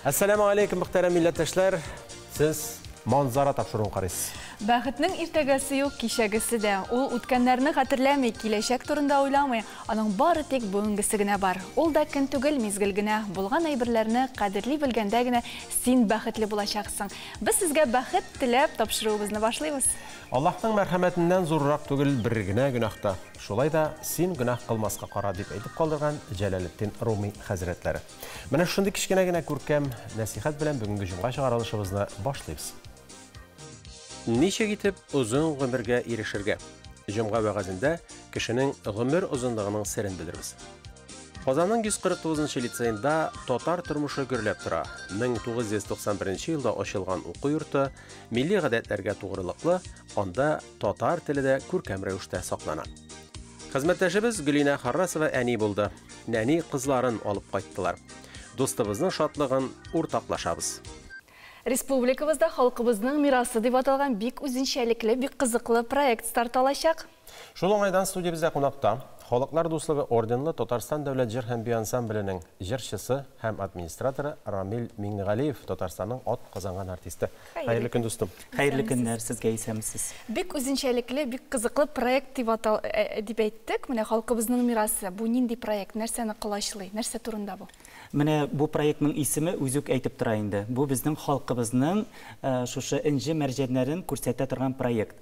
Әссәламү алейкум, мөхтәрәм милләттәшләр. Сез Манзара тапшыруын карыйсыз. Бәхетнең иртәгәсе юк, кичәгесе дә. Ул үткәннәрне хәтерләми, киләчәк турында уйламый. Аның бары тик бүгенгесе генә бар. Ул да көн түгел, мизгел генә. Булган әйберләрне кадерли белгәндә генә син бәхетле булачаксың. Без сезгә бәхет теләп тапшыруыбызны башлыйбыз. Аллаһның мәрхәмәтеннән зуррак түгел бер генә гөнаһ та. Шулай да син гөнаһ кылмаска кара, дип әйтеп калдырган Җәләлетдин Руми хәзрәтләре. Менә шундый кечкенә генә күркәм нәсыйхәт белән бүгенге җомга чыгарылышыбызны башлыйбыз. Ничек итеп озын гомергә ирешергә? Җомга вәгазендә кешенең гомер озынлыгының серен белербез. Казанның 149 нчы лицеенда татар тормышы гөрләп тора. 1991 елда ачылган уку йорты милли гадәтләргә тугрылыклы, анда татар теле дә күркәм рәвештә саклана. Хезмәттәшебез Гөлинә Харрасова әни булды. Нәни кызларын алып кайттылар. Дустыбызның шатлыгын уртаклашабыз. Республикабызда Халкыбызның мирасы дип аталган бик үзенчәлекле, бик кызыклы проект старт алачак. Шул уңайдан студиябездә кунакта Халыклар дуслыгы орденлы Татарстан дәүләт җыр һәм бию ансамбленең җырчысы һәм администраторы Рамил Миңнегалиев, Татарстанның атказанган артисты. Хәерле көн, дустым. Хәерле көннәр сезгә, исәнмесез. Бик үзенчәлекле, бик кызыклы проект дип атал, дип әйттек. Менә Халкыбызның мирасы. Бу нинди проект? Нәрсәне колачлый? Нәрсә турында бу? Менә бу проектның исеме үзе үк әйтеп тора инде. Бу безнең халкыбызның шушы энҗе-мәрҗәннәрен күрсәтә торган проект.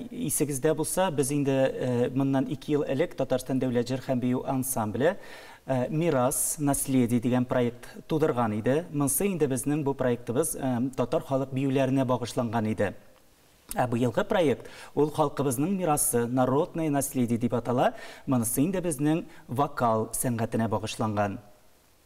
Исегездә булса, без инде моннан ике ел элек Татарстан дәүләт җыр һәм бию ансамбле Мирас, Наследие дигән проект тудырган иде. Монсы инде безнең бу проектыбыз татар халык биюләренә багышланган иде. Ә быелгы проект, ул Халкыбызның мирасы, Народное наследие дип атала, монысы инде безнең вокал сәнгатенә багышланган.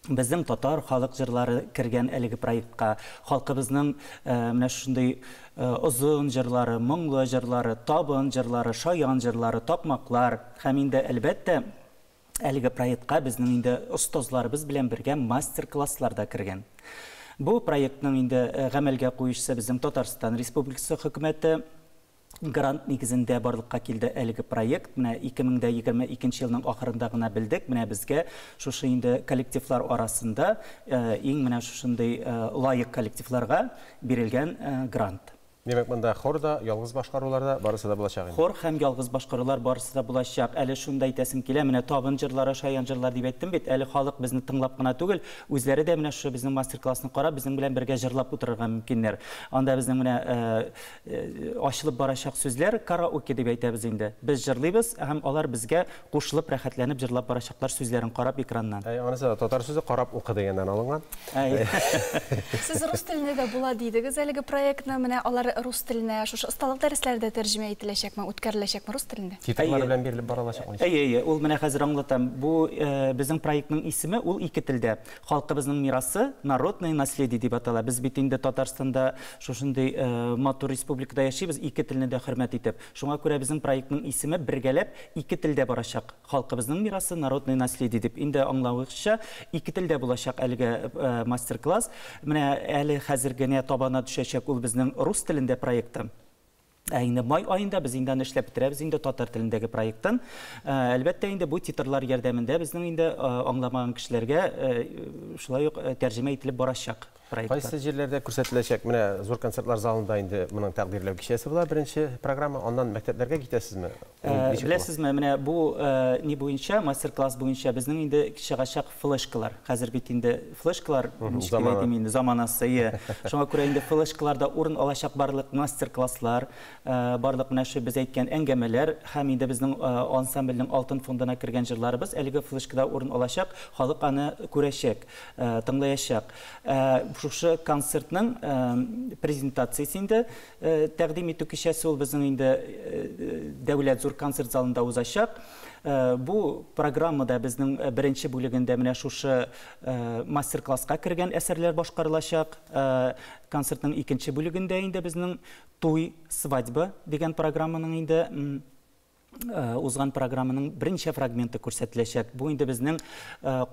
Безнең татар халык җырлары кергән әлеге проектка, халкыбызның менә шушындый озын җырлары, моңлы җырлары, табын җырлары, шаян җырлары, такмаклар һәм инде, әлбәттә, Әлеге проектка безнең инде остазларыбыз белән бергә мастер-класслар да кергән. Бу проектның инде гамәлгә куючысы безнең Татарстан Республикасы хөкүмәте. Грант нигезендә барлыкка килде әлеге проект. Менә 2022 елның ахырында гына белдек, менә безгә шушы инде коллективлар арасында иң менә шушындый лаек коллективларга бирелгән грант. Димәк, монда хор да, ялгыз башкарулар да, барысы да булачак инде. Хор һәм ялгыз башкарулар барысы да булачак. Әле шуны да әйтәсем килә, менә табын җырлары, шаян җырлар дип әйттем бит, әле халык безне тыңлап кына түгел, үзләре дә менә шушы безнең мастер-классны карап, безнең белән бергә җырлап утырырга мөмкиннәр. Анда безнең менә ачылып барачак сүзләр, караоке дип әйтәбез инде. Без җырлыйбыз һәм алар безгә кушылып, рәхәтләнеп җырлап барачаклар сүзләрен карап экраннан. Әй, анысы да татар сүзе карап укы дигәннән алынган. Әй. Сез рус теленә дә була дидегез әлеге проектны. Менә алар рус теленә шушы осталык дәресләре дә тәрҗемә ителәчәкме, үткәреләчәкме рус телендә? Титрлар белән бирелеп барылачакмы? Әйе, әйе, ул менә хәзер аңлатам. Бу безнең проектның исеме, ул ике телдә. Халкыбызның мирасы, Народное наследие дип атала. Без бит инде Татарстанда шушындый матур республикада яшибез, ике телне дә хөрмәт итеп. Шуңа күрә безнең проектның исеме бергәләп ике телдә барачак. Халкыбызның мирасы, Народное наследие дип. Инде аңлавыгызча, ике телдә булачак әлеге мастер-класс. Менә әле хәзер генә табана төшәчәк ул безнең рус телендә проекты. Ә инде май аенда без инде аны эшләп бетерәбез инде татар телендәге проектын. Әлбәттә инде бу титрлар ярдәмендә безнең инде аңламаган кешеләргә шулай ук тәрҗемә ителеп барачак. Проектлар. Кайсы җирләрдә күрсәтеләчәк? Менә зур концертлар залында инде моның тәкъдирләү кичәсе була, беренче программа. Аннан мәктәпләргә китәсезме? Беләсезме, менә бу ни буенча, мастер-класс буенча безнең инде чыгачак флешкалар. Хәзер бит инде флешкалар, ничек дип әйтим инде, заманасы, ие. Шуңа күрә инде флешкаларда урын алачак барлык мастер-класслар, барлык менә шу без әйткән әңгәмәләр һәм инде безнең ансамбльнең алтын фондына кергән җырларыбыз әлеге флешкада урын алачак, халык аны күрәчәк, тыңлаячак. Шушы концертның презентациясе инде тәкъдим итү кичәсе ул безнең инде Дәүләт зур концерт залында узачак. Бу программада безнең беренче бүлегендә менә шушы мастер-класска кергән әсәрләр башкарылачак. Концертның икенче бүлегендә инде безнең Туй, свадьба дигән программаның инде узган программаның берничә фрагменты күрсәтеләчәк. Бу инде безнең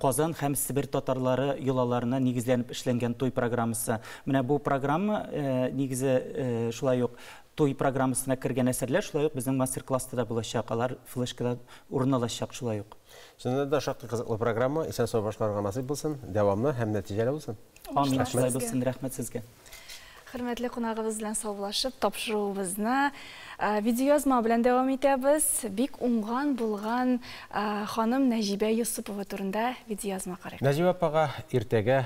Казан һәм Себер татарлары йолаларына нигезләнеп эшләнгән туй программасы. Менә бу программа нигезе шулай ук туй программасына кергән әсәрләр шулай ук безнең мастер-класста да булачак. Алар флешкада урын алачак шулай ук. Чыннан да шактый кызыклы программа. Исән-сау башкарырга насыйп булсын, дәвамлы һәм нәтиҗәле булсын. Амин, шулай булсын, рәхмәт сезгә. Хөрмәтле кунагыбыз белән саубуллашып, тапшыруыбызны видеоязма белән дәвам итәбез. Бик уңган булган ханым Нәҗибә Йосыпова турында видеоязма карыйк. Нәҗибә апага иртәгә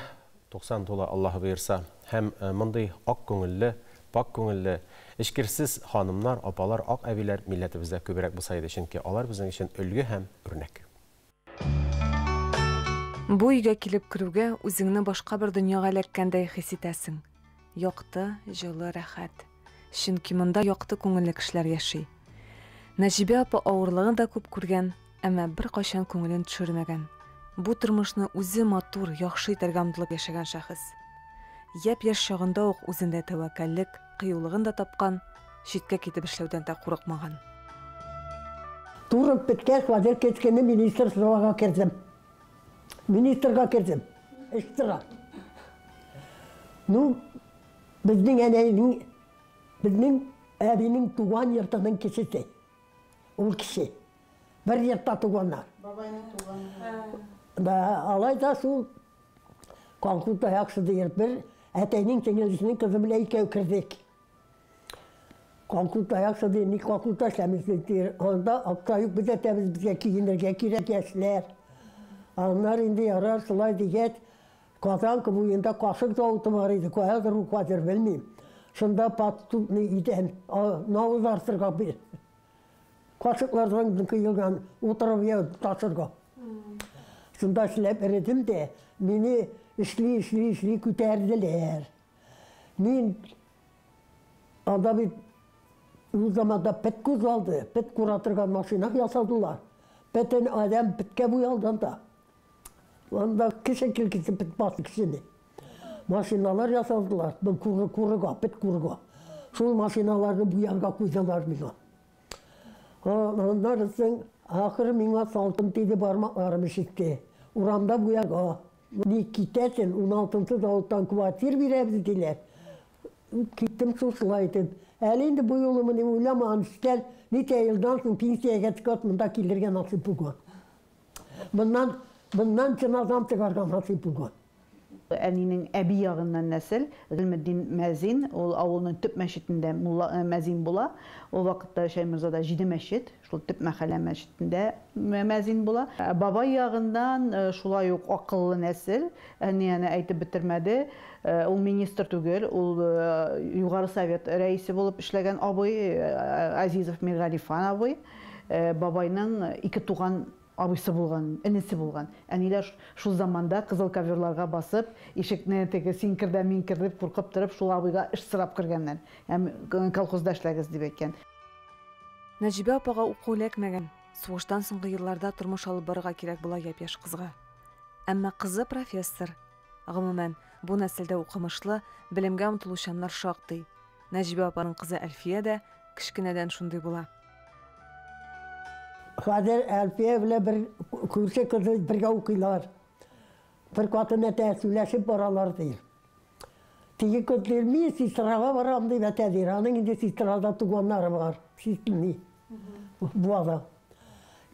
90 тула, Аллаһы боерса. Һәм мондый ак күңелле, пакь күңелле, эчкерсез ханымнар, апалар, ак әбиләр милләтебездә күбрәк булса иде, чөнки алар безнең өчен өлге һәм үрнәк. Бу өйгә килеп керүгә үзеңне башка бер дөньяга эләккәндәй хис итәсең. Якты, җылы, рәхәт. Чөнки монда якты күңелле кешеләр яши. Нәҗибә апа авырлыгын да күп күргән, әмма беркайчан күңелен төшермәгән. Бу тормышны үзе матур, яхшы итәргә омтылып яшәгән шәхес. Япь-яшь чагында ук үзендә тәвәккәллек, кыюлыгын да тапкан, читкә китеп эшләүдән дә курыкмаган. Турып беткәч, хәзер кечкенә министрствога кердем. Министрга кердем. Эштыра. Ну, безнең әнәйнең, безнең әбинең туган йортының кешесе. Ул кеше. Бер йортта туганнар. Бабайның туганы. Да, алай да шул колхозда яхшы дигән бер әтәйнең сеңелесенең кызы белән икәү кердек. Колхозда яхшы ди, ни колхозда эшләмисез ди. Анда акча юк, без әтәбез, безгә киенергә кирәк яшьләр. Аннары инде ярар шулай дигәч, Казанка буенда кашык заводы бар иде, каядыр ул хәзер белмим. Шунда подступный идән, навоз артырга бир. Кашыклардан кыелган утырып я ташырга. Шунда эшләп эредем дә, мине эшли, эшли, эшли күтәрделәр. Мин анда бит ул заманда пет кузгалды, пет кура торган машина ясадылар. Бөтен адәм петкә буялды анда. Анда кеше килгесе пет басы кешене. Машиналар ясадылар, бу курыга, пет курыга. Шул машиналарны буярга куйдылар миңа. Аннан соң ахыры миңа салкын тиде, бармакларым ишетте. Урамда буярга. Ни китәсен, 16-нчы заводтан квартир бирәбез диләр. Киттем шул шулай итеп. Әле инде бу юлы моны уйламаган өстәл, ничә елдан соң пенсиягә чыккач монда килергә насыйп булган. Моннан җеназам чыгарга насыйп булган. Әнинең әби ягыннан нәсел, Гыйльметдин Мәзин, ул авылның төп мәчетендә мулла мәзин була. Ул вакытта Шәйморзада 7 мәчет, шул төп мәхәллә мәчетендә мәзин була. Бабай ягыннан шулай ук акыллы нәсел, әни аны әйтеп бетермәде. Ул министр түгел, ул Югары Совет рәисе булып эшләгән абый, Азизов Миргалифан абый. Бабайның ике туган абыйсы булган, энесе булган. Әниләр шул заманда кызыл коверларга басып, ишекне теге син кер дә мин кер дип куркып торып, шул абыйга эш сорап кергәннәр. Һәм колхозда эшләгез дип әйткән. Нәҗибә апага уку эләкмәгән. Сугыштан соңгы елларда тормыш алып барырга кирәк була япь-яшь кызга. Әмма кызы профессор. Гомумән, бу нәселдә укымышлы, белемгә омтылучаннар шактый. Нәҗибә апаның кызы Әлфия дә кечкенәдән шундый була. Хәзер Әлфия белән бер күрше кызы бергә укыйлар. Бер катын әтә сөйләшеп баралар ди. Теге кыз ди, мин сестрага барам дип әтә ди. Аның инде сестрада туганнары бар. Сестры Буада.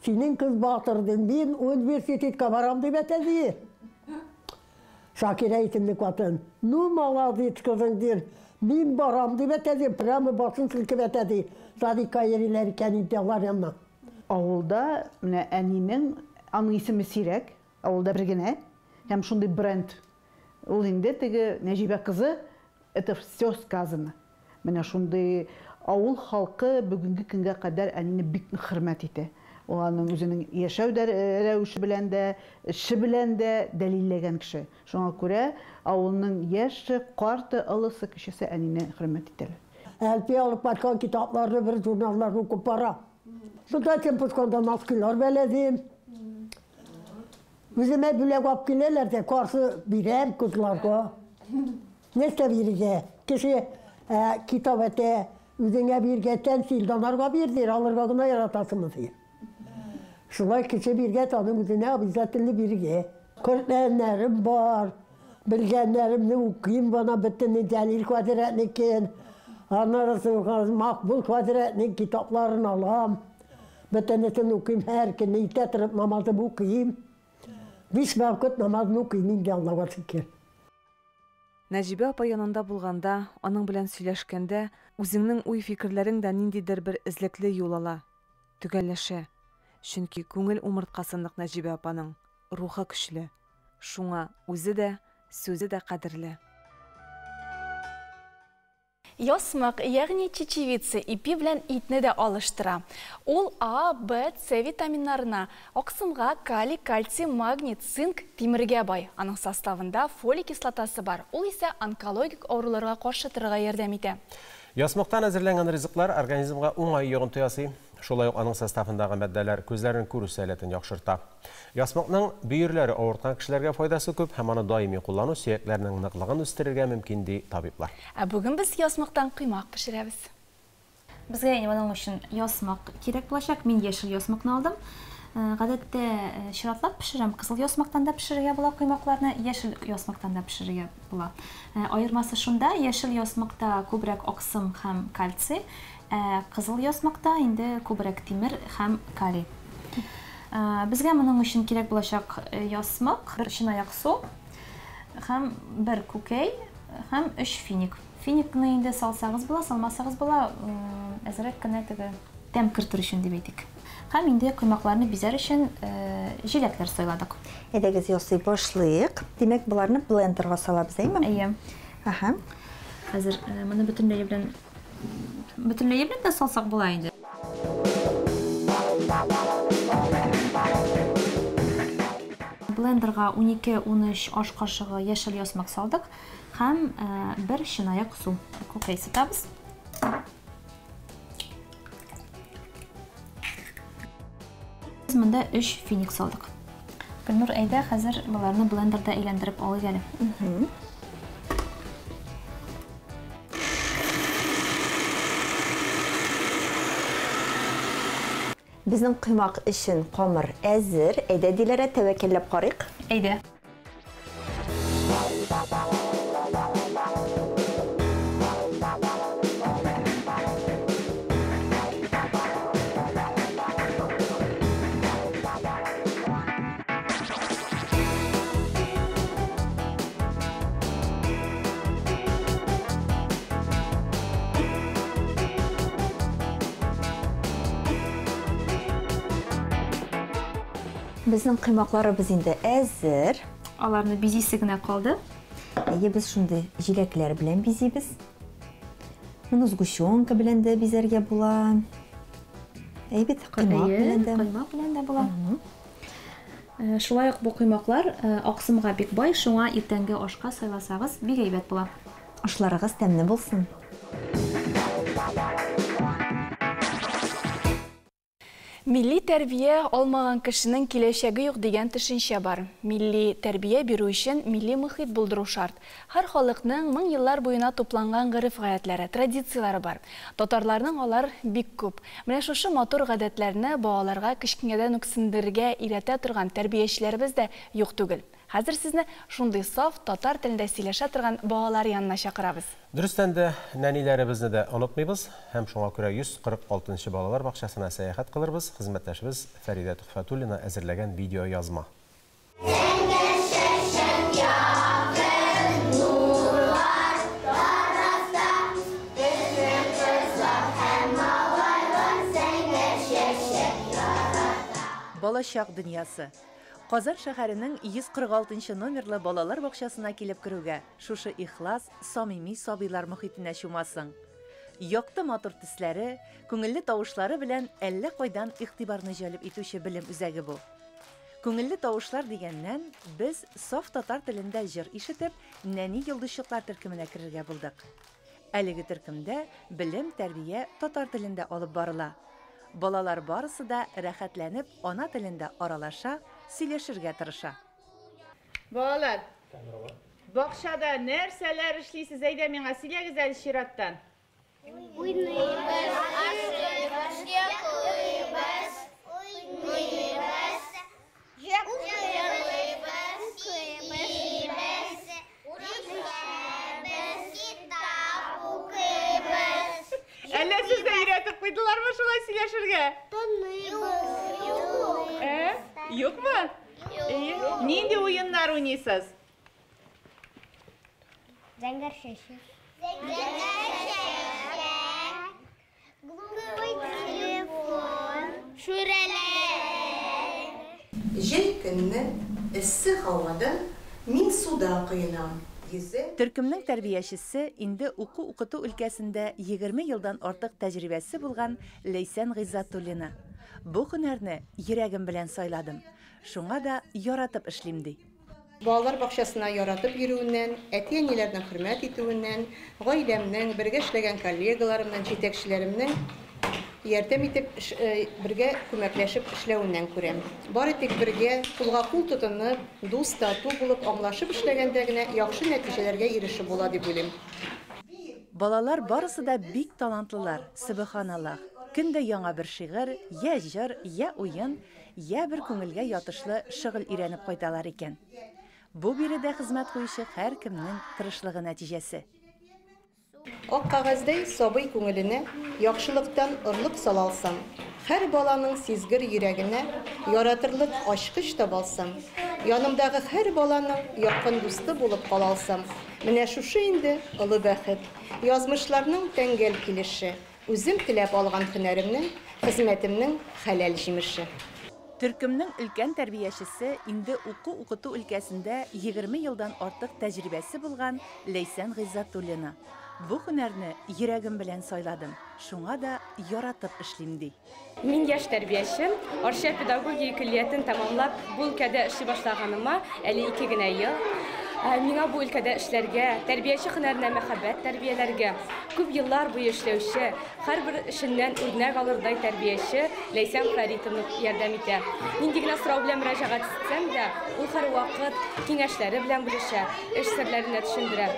Синең кыз батыр ди, мин университетка барам дип әтә ди. Шакира исемле катын. Ну, молодец кызың ди. Мин барам дип әтә ди, прямо башын селкеп әтә ди. Садикка йөриләр икән инде алар янына. Авылда менә әнинең, аның исеме сирәк, авылда бер генә, һәм шундый бренд. Ул инде теге Нәҗибә кызы, это все сказано. Менә шундый авыл халкы бүгенге көнгә кадәр әнине бик нык хөрмәт итә. Ул аның үзенең яшәү рәвеше белән дә, эше белән дә дәлилләгән кеше. Шуңа күрә авылның яше, карты, олысы, кечесе әнине хөрмәт итәләр. Әлфия алып кайткан китапларны, бер журналларны укып бара. Монда темпосканда носкилар бәләдем. Үземә бүләк алып киләләр дә, каршы бирәм кызларга. Нәрсә бирергә? Кеше китап әтә, үзеңә биргән силданарга бир, дир, алырга гына яратасыңмы, ди. Шулай кеше биргән, аның үзенә обязательно бирергә. Коръәннәрем бар, белгәннәремне укыйм бана бөтен Җәлил хәзрәтнекен, аннары соң Макбул хәзрәтнең китапларын алам. Бөтенесен укыйм, һәр көнне иртә торып намазым укыйм. 5 вакыт намазны укыйм инде, Аллага шөкер. Нәҗибә апа янында булганда, аның белән сөйләшкәндә, үзеңнең уй-фикерләрең дә ниндидер бер эзлекле юл ала, төгәлләшә. Чөнки күңел умырткасы нык Нәҗибә апаның, рухы көчле. Шуңа үзе дә, сүзе дә кадерле. Ясмык, ягъни чечевица, ипи белән итне дә алыштыра. Ул А, Б, С витаминнарына, аксымга, калий, кальций, магний, цинк, тимергә бай. Аның составында фолий кислотасы бар. Ул исә онкологик авыруларга каршы торырга ярдәм итә. Ясмыктан әзерләнгән ризыклар организмга уңай йогынты ясый. Шулай ук аның составындагы матдәләр күзләрен күрү сәләтен яхшырта. Ясмыкның бөерләре авырткан кешеләргә файдасы күп һәм аны даими куллану сөякләрнең ныклыгын үстерергә мөмкин, ди табиблар. Ә бүген без ясмыктан коймак пешерәбез. Безгә инде моның өчен ясмык кирәк булачак. Мин яшел ясмыкны алдым. Гадәттә чиратлап пешерәм. Кызыл ясмыктан да пешерергә була коймакларны, яшел ясмыктан да пешерергә була. Аермасы шунда, яшел ясмыкта күбрәк аксым һәм кальций, кызыл ясмыкта инде күбрәк тимер һәм калий. Безгә моның өчен кирәк булачак ясмык, бер чынаяк су һәм бер күкәй һәм 3 финик. Финикны инде салсагыз була, салмасагыз була, әзрәк кенә теге тәм кертер өчен дип әйтик. Һәм инде коймакларны бизәр өчен җиләкләр сайладык. Әйдәгез, ясый башлыйк. Димәк, боларны блендерга салабыз, әйме? Әйе. Аһа. Хәзер моны бөтенләе белән дә салсак була инде. Блендерга 12-13 аш кашыгы яшел ясмык салдык һәм бер чынаяк су. Күкәй сытабыз. Без монда 3 финик салдык. Гөлнур, әйдә, хәзер боларны блендерда әйләндереп алыйк әле. Безнең коймак өчен камыр әзер. Әйдә, Диләрә, тәвәккәлләп карыйк. Әйдә. Безнең коймакларыбыз инде әзер. Аларны бизисе генә калды. Әйе, без шундый җиләкләр белән бизибез. Моны сгущенка белән дә бизәргә була. Әйе бит, коймак белән дә. Коймак белән дә була. Шулай ук бу коймаклар аксымга бик бай, шуңа иртәнге ашка сайласагыз бик әйбәт була. Ашларыгыз тәмле булсын. Милли тәрбия алмаган кешенең киләчәге юк дигән төшенчә бар. Милли тәрбия бирү өчен милли мөхит булдыру шарт. Һәр халыкның мең еллар буена тупланган гореф-гадәтләре, традицияләре бар. Татарларның алар бик күп. Менә шушы матур гадәтләрне балаларга кечкенәдән үк сеңдерергә өйрәтә торган тәрбиячеләребез дә юк түгел. Хәзер сезне шундый саф татар телендә сөйләшә торган балалар янына чакырабыз. Дөрестән дә, нәниләребезне дә онытмыйбыз һәм шуңа күрә 146 балалар бакчасына сәяхәт кылырбыз. Хезмәттәшебез Фәридә Төхфәтуллина әзерләгән видео язма. Балачак дөньясы. Казан шәһәренең 146 номерлы балалар бакчасына килеп керүгә шушы ихлас, самими сабыйлар мөхитенә чумасың. Якты матур төсләре, күңелле тавышлары белән әллә кайдан игътибарны җәлеп итүче белем үзәге бу. Күңелле тавышлар дигәннән, без саф татар телендә җыр ишетеп, нәни йолдызчыклар төркеменә керергә булдык. Әлеге төркемдә белем, тәрбия татар телендә алып барыла. Балалар барысы да рәхәтләнеп ана телендә аралаша, сөйләшергә тырыша. Балалар, бакчада нәрсәләр эшлисез? Әйдә миңа сөйләгез әле чираттан. Уйныйбыз, ашыйбыз, йоклыйбыз, уйныйбыз, йоклыйбыз, киибез, эчәбез, китап укыйбыз. Әллә сезне өйрәтеп куйдылармы шулай сөйләшергә? Таныйбыз. Юк. Ә? Юкмы? Әйе. Нинди уеннар уйныйсыз? Зәңгәр чәчәк. Зәңгәр чәчәк. Глупый телефон. Шүрәле. Җәй көнне эссе һавада мин суда коенам, йөзәм. Төркемнең тәрбиячесе, инде уку-укыту өлкәсендә 20 елдан артык тәҗрибәсе булган Ләйсән Гыйззәтуллина. Бу һөнәрне йөрәгем белән сайладым, шуңа да яратып эшлим, ди. Балалар бакчасына яратып йөрүеннән, әти-әниләрнең хөрмәт итүеннән, гаиләмнең, бергә эшләгән коллегаларымның, җитәкчеләремнең ярдәм итеп, бергә күмәкләшеп эшләвеннән күрәм. Бары тик бергә, кулга-кул тотынып, дус, тату булып, аңлашып эшләгәндә генә яхшы нәтиҗәләргә ирешеп була дип уйлыйм. Балалар барысы да бик талантлылар, сөбеханаллаһ. Көн дә яңа бер шигырь, йә җыр, йә уен, йә бер күңелгә ятышлы шөгыль өйрәнеп кайталар икән. Бу биредә хезмәт куючы һәркемнең тырышлыгы нәтиҗәсе. Ак кәгазьдәй сабый күңеленә Яхшылыктан орлык сала алсам, Һәр баланың сизгер йөрәгенә Яратырлык ачкыч таба алсам, Янымдагы һәр баланың Якын дусты булып кала алсам, Менә шушы инде олы бәхет, Язмышларның тәңгәл килеше. Үзем теләп алган һөнәремнең, хезмәтемнең хәләл җимеше. Төркемнең өлкән тәрбиячесе, инде уку-укыту өлкәсендә 20 елдан артык тәҗрибәсе булган Ләйсән Гыйззәтуллина. Бу һөнәрне йөрәгем белән сайладым, шуңа да яратып эшлим, ди. Мин яшь тәрбияче. Арча педагогия көллиятен тәмамлап, бу өлкәдә эшли башлаганыма әле ике генә ел. Миңа бу өлкәдә эшләргә, тәрбияче һөнәренә мәхәббәт тәрбияләргә, күп еллар буе эшләүче, һәрбер эшеннән үрнәк алырдай тәрбияче Ләйсән Фәритовна ярдәм итә. Нинди генә сорау белән мөрәҗәгать итсәм дә, ул һәрвакыт киңәшләре белән бүлешә, эш серләрен дә төшендерә.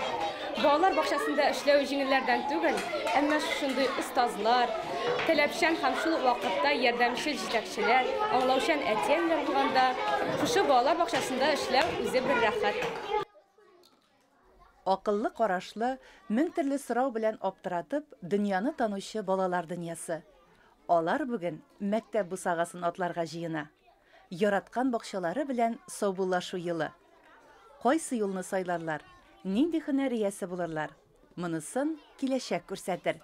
Балалар бакчасында эшләү җиңелләрдән түгел, әмма шушындый остазлар, таләпчән һәм шул ук вакытта ярдәмчел җитәкчеләр, аңлаучан әти-әниләр булганда, шушы балалар бакчасында эшләү үзе бер рәхәт. Акыллы карашлы, мең төрле сорау белән аптыратып, дөньяны танучы балалар дөньясы. Алар бүген мәктәп бусагасын атларга җыена. Яраткан бакчалары белән саубуллашу елы. Кайсы юлны сайларлар, нинди һөнәр иясе булырлар, монысын киләчәк күрсәтер.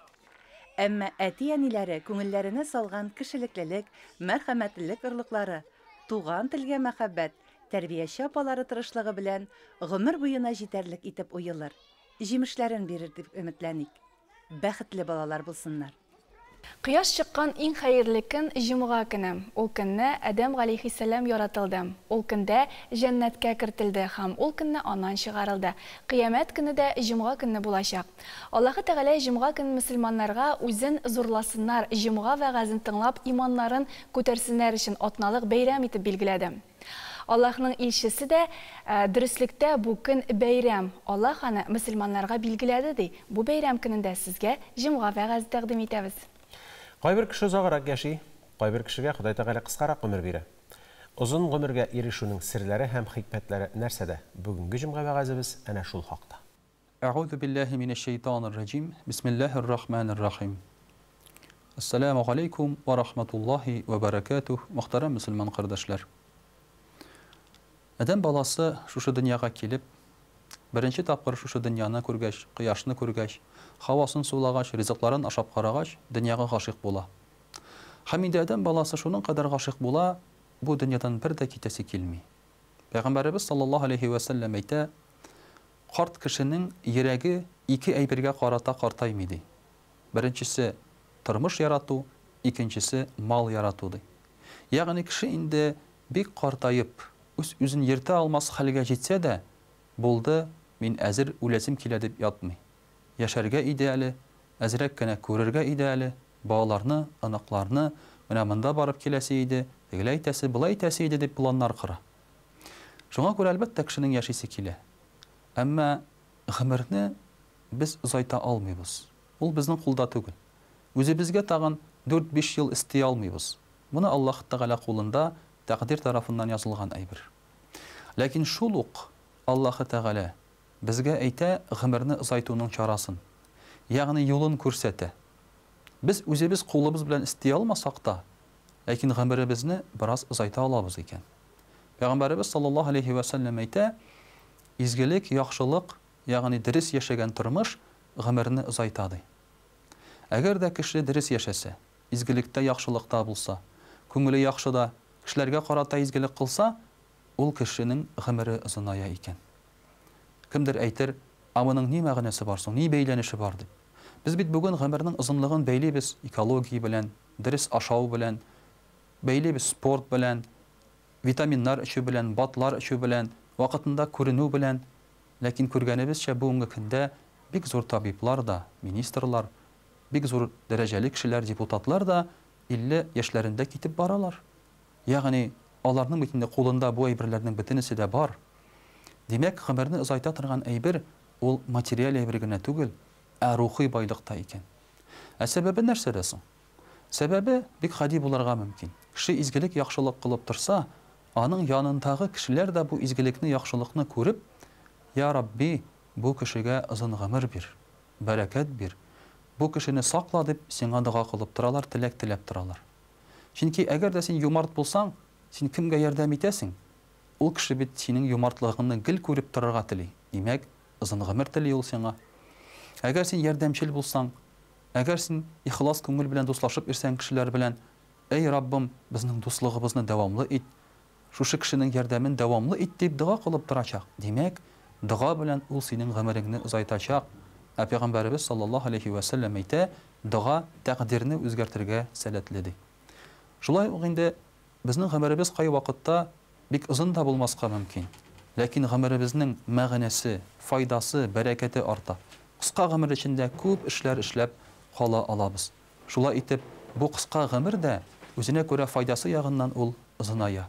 Әмма әти-әниләре күңелләренә салган кешелеклелек, мәрхәмәтлелек орлыклары, туган телгә мәхәббәт, тәрбияче апалары тырышлыгы белән гомер буена җитәрлек итеп уелыр, җимешләрен бирер дип өметләник. Бәхетле балалар булсыннар. Кояш чыккан иң хәерле көн, җомга көне. Ул көнне Адәм галәйһиссәлам яратылды. Ул көндә җәннәткә кертелде һәм ул көнне аннан чыгарылды. Кыямәт көне дә җомга көнне булачак. Аллаһы Тәгалә җомга көнен мөселманнарга үзен зурласыннар, җомга вәгазен тыңлап иманнарын күтәрсеннәр өчен атналык бәйрәм итеп билгеләде. Аллаһның илчесе дә, Дөреслектә бу көн бәйрәм, Аллаһ аны мөселманнарга билгеләде, ди. Бу бәйрәм көнендә сезгә җомга вәгазе тәкъдим итәбез. Кайбер кеше озаграк яши, кайбер кешегә Ходай Тәгалә кыскарак гомер бирә. Озын гомергә ирешүнең серләре һәм хикмәтләре нәрсәдә? Бүгенге җомга вәгазебез әнә шул хакта. Әгъузу биллаһи минәш шәйтанир раҗим. Бисмиллаһир рахманир рахим. Әссәламү галәйкүм вә рахматуллаһи вә бәрәкәтүһ, мөхтәрәм мөселман кардәшләр. Адәм баласы шушы дөньяга килеп, беренче тапкыр шушы дөньяны күргәч, кояшны күргәч, һавасын сулагач, ризыкларын ашап карагач, дөньяга гашыйк була. Һәм инде адәм баласы шуның кадәр гашыйк була, бу дөньядан бер дә китәсе килми. Пәйгамбәребез саллаллаһу алейһи вә сәлләм әйтә, Карт кешенең йөрәге ике әйбергә карата картаймый, ди. Беренчесе, тормыш ярату, икенчесе, мал ярату, ди. Ягъни кеше инде бик картаеп, үз-үзен йөртә алмас хәлгә җитсә дә, булды, мин әзер, үләсем килә дип ятмый. Яшәргә иде әле, әзрәк кенә күрергә иде әле, балаларны, оныкларны, менә монда барып киләсе иде, тегеләй итәсе, болай итәсе иде дип планнар кора. Шуңа күрә, әлбәттә, кешенең яшисе килә. Әмма гомерне без озайта алмыйбыз. Ул безнең кулда түгел. Үзебезгә тагын дүрт-биш ел өсти алмыйбыз. Моны Аллаһ Тәгалә кулында, тәкъдир тарафыннан язылган әйбер. Ләкин шул ук Аллаһы Тәгалә безгә әйтә гомерне озайтуның чарасын, ягъни юлын күрсәтә. Без үзебез кулыбыз белән өсти алмасак та, Ләкин гомеребезне бераз озайта алабыз икән. Пәйгамбәребез саллаллаһу алейһи вә сәлләм әйтә, Изгелек, яхшылык, ягъни дөрес яшәгән тормыш гомерне озайта, ди. Әгәр дә кеше дөрес яшәсә, изгелектә, яхшылыкта булса, күңеле яхшыда, кешеләргә карата изгелек кылса, ул кешенең гомере озыная икән. Кемдер әйтер, Ә моның ни мәгънәсе бар соң, ни бәйләнеше бар, дип. Без бит бүген гомернең озынлыгын бәйлибез экология белән, дөрес ашау белән, бәйлибез спорт белән, витаминнар эчү белән, БАДлар эчү белән, вакытында күренү белән. Ләкин күргәнебезчә, бүгенге көндә бик зур табиблар да, министрлар, бик зур дәрәҗәле кешеләр, депутатлар да 50 яшьләрендә китеп баралар. Ягъни, аларның бит инде кулында бу әйберләрнең бөтенесе дә бар. Димәк, гомерне озайта торган әйбер ул материаль әйбер генә түгел, ә рухи байлык та икән. Ә сәбәбе нәрсәдә соң? Сәбәбе бик гади булырга мөмкин. Кеше изгелек, яхшылык кылып торса, аның янындагы кешеләр дә бу изгелекне, яхшылыкны күреп, Я Рабби, бу кешегә озын гомер бир, бәрәкәт бир, бу кешене сакла, дип сиңа дога кылып торалар, теләк теләп торалар. Чөнки әгәр дә син юмарт булсаң, син кемгә ярдәм итәсең, ул кеше бит синең юмартлыгыңны гел күреп торырга тели, димәк, озын гомер тели ул сиңа. Әгәр син ярдәмчел булсаң, әгәр син ихлас күңел белән дуслашып йөрсәң кешеләр белән, Әй, Раббым, безнең дуслыгыбызны дәвамлы ит, шушы кешенең ярдәмен дәвамлы ит, дип дога кылып торачак, димәк, дога белән ул синең гомереңне озайтачак. Ә Пәйгамбәребез саллаллаһу алейһи вә сәлләм әйтә, Дога тәкъдирне үзгәртергә сәләтле, ди. Шулай ук инде безнең гомеребез кайвакытта бик озын да булмаска мөмкин. Ләкин гомеребезнең мәгънәсе, файдасы, бәрәкәте арта. Кыска гомер эчендә күп эшләр эшләп кала алабыз. Шулай итеп, бу кыска гомер дә үзенә күрә файдасы ягыннан ул озыная.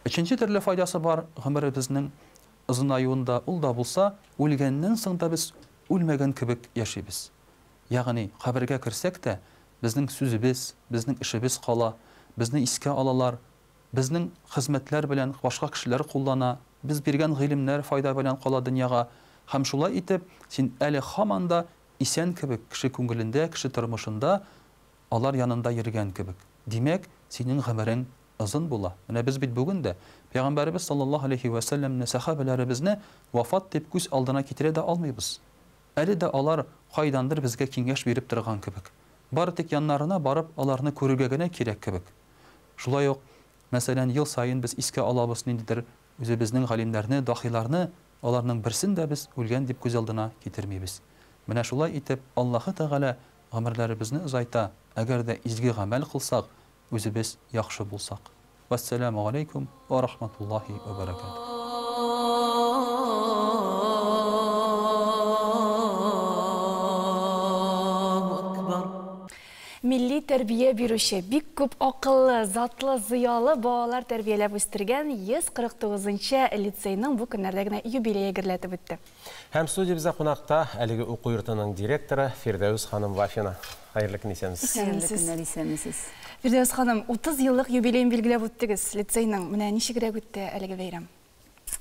Өченче төрле файдасы бар гомеребезнең озынаюында, ул да булса, үлгәннән соң да без үлмәгән кебек яшибез. Ягъни, кабергә керсәк тә, безнең сүзебез, безнең эшебез кала, безне искә алалар, безнең хезмәтләр белән башка кешеләр куллана, без биргән гыйлемнәр файда белән кала дөньяга. Һәм шулай итеп, син әле һаман да исән кебек, кеше күңелендә, кеше тормышында алар янында йөргән кебек. Димәк, синең гомерең озын була. Менә без бит бүген дә Пәйгамбәребез саллаллаһу алейһи вә сәлләмне, сәхабәләребезне вафат дип күз алдына китерә дә алмыйбыз. Әле дә алар кайдандыр безгә киңәш биреп торган кебек. Бары тик яннарына барып, аларны күрергә генә кирәк кебек. Шулай ук, мәсәлән, ел саен без искә алабыз ниндидер үзебезнең галимнәрне, дахиларны, аларның берсен дә без үлгән дип күз алдына китермибез. Менә шулай итеп, Аллаһы Тәгалә гомерләребезне озайта, әгәр дә изге гамәл кылсак, үзебез яхшы булсак. Вәссәламү галәйкүм вә рахматуллаһи вә бәрәкәтүһ. Милли тәрбия бирүче, бик күп акыллы, затлы, зыялы балалар тәрбияләп үстергән 149 нчы лицейның бу көннәрдә генә юбилее гөрләтеп үтте. Һәм студиябездә кунакта әлеге уку йортының директоры Фирдәүс ханым Вафина. Хәерле көн, исәнмесез. Хәерле көннәр, исәнмесез. Фирдәүс ханым, 30 еллык юбилеен билгеләп үттегез лицейның. Менә ничегрәк үтте әлеге бәйрәм?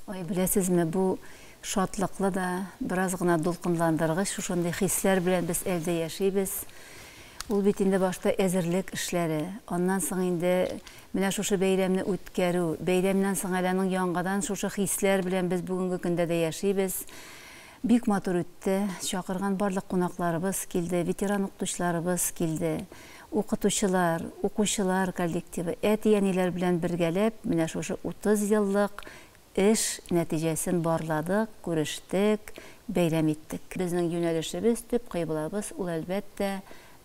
Ой, беләсезме, бу шатлыклы да, бераз гына дулкынландыргыч шушындый хисләр белән без әлдә яшибез. Ул бит инде башта әзерлек эшләре, аннан соң инде менә шушы бәйрәмне үткәрү, бәйрәмнән соң әле аның яңадан шушы хисләр белән без бүгенге көндә дә яшибез. Бик матур үтте. Чакырган барлык кунакларыбыз килде, ветеран укытучыларыбыз килде. Укытучылар, укучылар коллективы, әти-әниләр белән бергәләп менә шушы 30 еллык эш нәтиҗәсен барладык, күрештек, бәйрәм иттек. Безнең юнәлешебез, төп кыйблабыз ул, әлбәттә,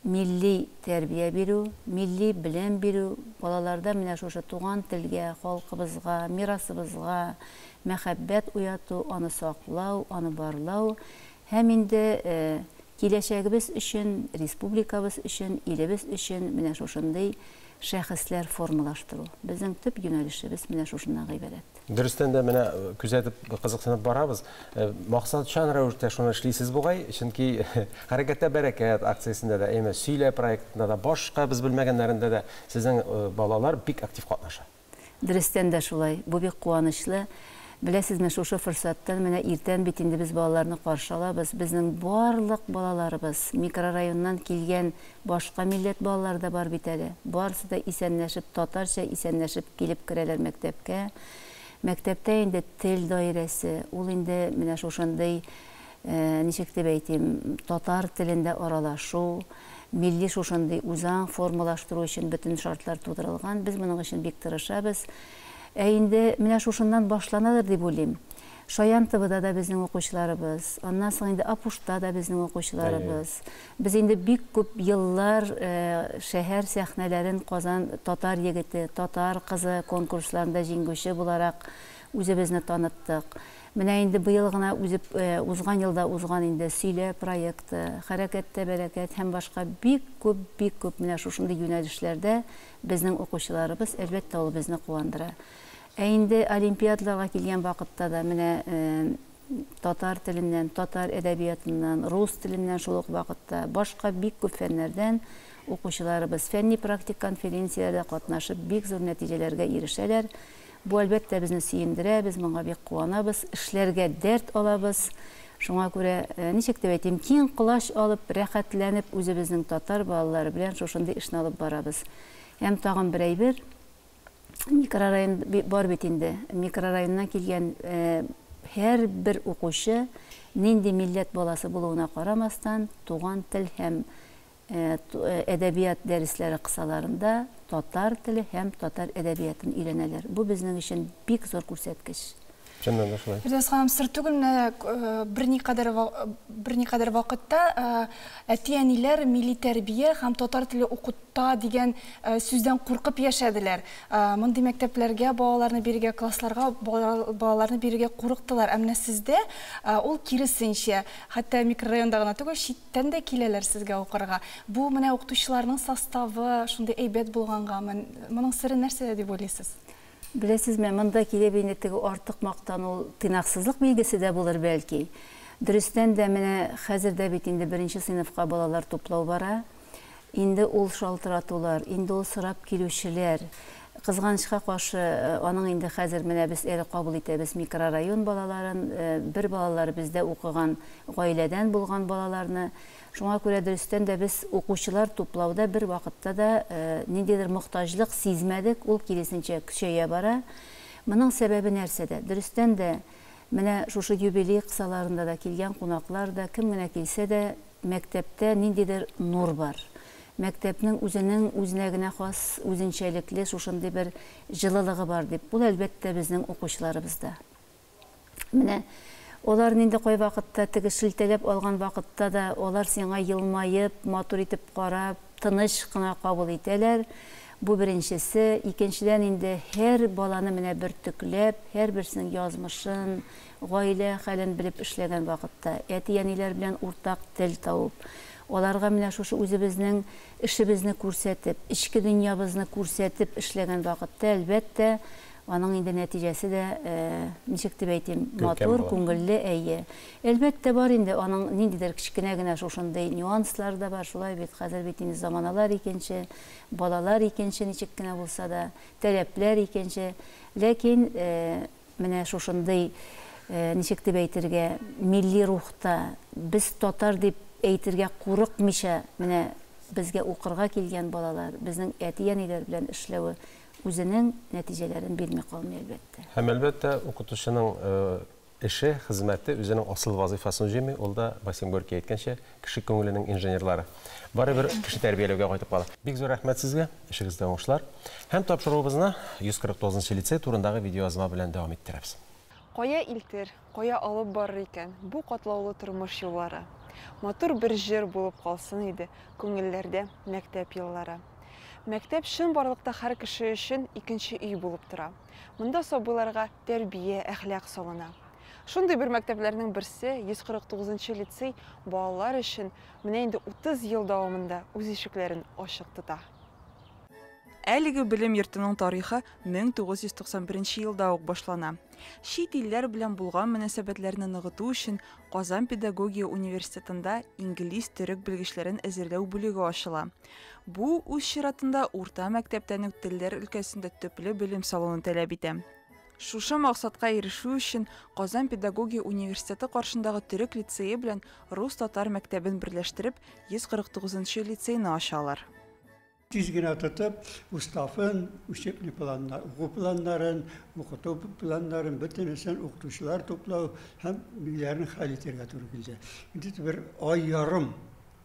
милли тәрбия бирү, милли белем бирү, балаларда менә шушы туган телгә, халкыбызга, мирасыбызга мәхәббәт уяту, аны саклау, аны барлау һәм инде киләчәгебез өчен, республикабыз өчен, илебез өчен менә шушындый шәхесләр формалаштыру. Безнең төп юнәлешебез менә шушыннан гыйбарәт. Дөрестән дә, менә күзәтеп, кызыксынып барабыз. Максатчан рәвештә шуны эшлисез бугай, чөнки Хәрәкәттә бәрәкәт акциясендә дә, әйме, Сөйлә проектында да, башка без белмәгәннәрендә дә сезнең балалар бик актив катнаша. Дөрестән дә шулай. Бу бик куанычлы. Беләсезме, шушы форсаттан менә иртән бит инде без балаларны каршы алабыз. Безнең барлык балаларыбыз, микрорайоннан килгән башка милләт балалары да бар бит әле. Барысы да исәнләшеп, татарча исәнләшеп килеп керәләр мәктәпкә. Мәктәптә инде тел даирәсе, ул инде менә шушындый, ничек дип әйтим, татар телендә аралашу, милли шушындый үзаң формалаштыру өчен бөтен шартлар тудырылган. Без моның өчен бик тырышабыз. Ә инде менә шушыннан башланадыр дип уйлыйм. Шаян ТВда да безнең укучыларыбыз, аннан соң инде Апушта да безнең укучыларыбыз. Без инде бик күп еллар шәһәр сәхнәләрен Казан татар егете, татар кызы конкурсларында җиңгүче буларак үзебезне таныттык. Менә инде быел гына үзеп узган елда узган инде Сөйлә проекты, Хәрәкәттә бәрәкәт һәм башка бик күп, бик күп менә шушындый юнәлешләрдә безнең укучыларыбыз, әлбәттә, ул безне куандыра. Ә инде олимпиадаларга килгән вакытта да менә татар теленнән, татар әдәбиятыннан, рус теленнән шул ук вакытта, башка бик күп фәннәрдән укучыларыбыз фәнни-практик конференцияләрдә катнашып бик зур нәтиҗәләргә ирешәләр. Бу, әлбәттә, безне сөендерә, без моңа бик куанабыз, эшләргә дәрт алабыз. Шуңа күрә, ничек дип әйтим, киң колач алып, рәхәтләнеп үзебезнең татар балалары белән шушындый эшне алып барабыз. Һәм тагын бер әйбер, микрорайон бар бит инде. Микрорайоннан килгән һәрбер укучы, нинди милләт баласы булуына карамастан, туган тел һәм әдәбият дәресләре кысаларында татар теле һәм татар әдәбиятын өйрәнәләр. Бу безнең өчен бик зур күрсәткеч. Чыннан да шулай. Фирдәүс ханым, сер түгел, менә берникадәр берникадәр вакытта әти-әниләр милли тәрбия һәм татар теле укыта дигән сүздән куркып яшәделәр. Мондый мәктәпләргә балаларны бирергә, классларга балаларны бирергә курыктылар. Ә менә сездә ул киресенчә, хәтта микрорайонда гына түгел, читтән дә киләләр сезгә укырга. Бу менә укытучыларның составы шундый әйбәт булгангамы? Моның сере нәрсәдә дип уйлыйсыз? Беләсезме, монда килеп инде теге артык мактану тыйнаксызлык билгесе дә булыр бәлки. Дөрестән дә менә хәзер дә бит инде беренче сыйныфка балалар туплау бара. Инде ул шалтыратулар, инде ул сорап килүчеләр. Кызганычка каршы, аның инде хәзер менә без әле кабул итәбез микрорайон балаларын, бер балалар бездә укыган гаиләдән булган балаларны. Шуңа күрә дөрестән дә без укучылар туплауда бер вакытта да ниндидер мохтаҗлык сизмәдек, ул киресенчә көчәя бара. Моның сәбәбе нәрсәдә? Дөрестән дә менә шушы юбилей кысаларында да килгән кунаклар да, кем генә килсә дә, мәктәптә ниндидер нур бар. Мәктәпнең үзенең үзенә генә хас, үзенчәлекле шушындый бер җылылыгы бар дип. Ул әлбәттә безнең укучыларыбызда. Менә алар инде кай вакытта теге шелтәләп алган вакытта да алар сиңа елмаеп, матур итеп карап, тыныч кына кабул итәләр. Бу беренчесе. Икенчедән инде һәр баланы менә бөртекләп, һәрберсенең язмышын, гаилә хәлен белеп эшләгән вакытта, әти-әниләр белән уртак тел табып, аларга менә шушы үзебезнең эшебезне күрсәтеп, эчке дөньябызны күрсәтеп эшләгән вакытта, әлбәттә, аның инде нәтиҗәсе дә, ничек дип әйтим, матур, күңелле, әйе. Әлбәттә, бар инде аның ниндидер кечкенә генә шушындый нюанслар да бар, шулай бит, хәзер бит инде заманалар икенче, балалар икенче, ничек кенә булса да, таләпләр икенче. Ләкин менә шушындый, ничек дип әйтергә, милли рухта без татар дип әйтергә курыкмыйча, менә безгә укырга килгән балалар, безнең әти-әниләр белән эшләве үзенең нәтиҗәләрен бирми калмый, әлбәттә. Һәм әлбәттә, укытучының эше, хезмәте үзенең асыл вазифасын җыймый, ул да, Максим Горький әйткәнчә, кеше күңеленең инженерлары. Барыбер кеше тәрбияләүгә кайтып кала. Бик зур рәхмәт сезгә, эшегездә уңышлар. Һәм тапшыруыбызны 149 лицей турындагы видеоязма белән дәвам иттерәбез. Кая илтер, кая алып барыр икән бу катлаулы тормыш юллары? Матур бер җыр булып калсын иде күңелләрдә мәктәп еллары. Мәктәп чынбарлыкта һәр кеше өчен икенче өй булып тора. Монда сабыйларга тәрбия, әхлак салына. Шундый бер мәктәпләрнең берсе 149 лицей балалар өчен менә инде 30 ел дәвамында үз ишекләрен ачык тота. Әлеге белем йортының тарихы 1991 елда ук башлана. Чит илләр белән булган мөнәсәбәтләрне ныгыту өчен Казан педагогия университетында инглиз төрек белгечләрен әзерләү бүлеге ачыла. Бу үз чиратында урта мәктәптән үк телләр өлкәсендә төпле белем салуны таләп итә. Шушы максатка ирешү өчен Казан педагогия университеты каршындагы төрек лицее белән рус-татар мәктәбен берләштереп, 149 нчы лицейны ачалар. Тиз генә тотып, уставын, учебный планнар, уку планнарын, укыту планнарын, бөтенесен укытучылар туплау һәм ниләрен хәл итәргә туры килде. Инде бер ай ярым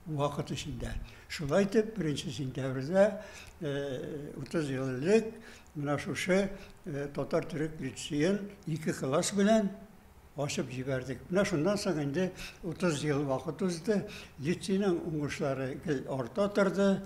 вакыт эчендә. Шулай итеп, беренче сентябрьдә, 30 ел элек, менә шушы татар-төрек лицеен ике класс белән ачып җибәрдек. Менә шуннан соң инде 30 ел вакыт узды. Лицейның уңышлары гел арта торды.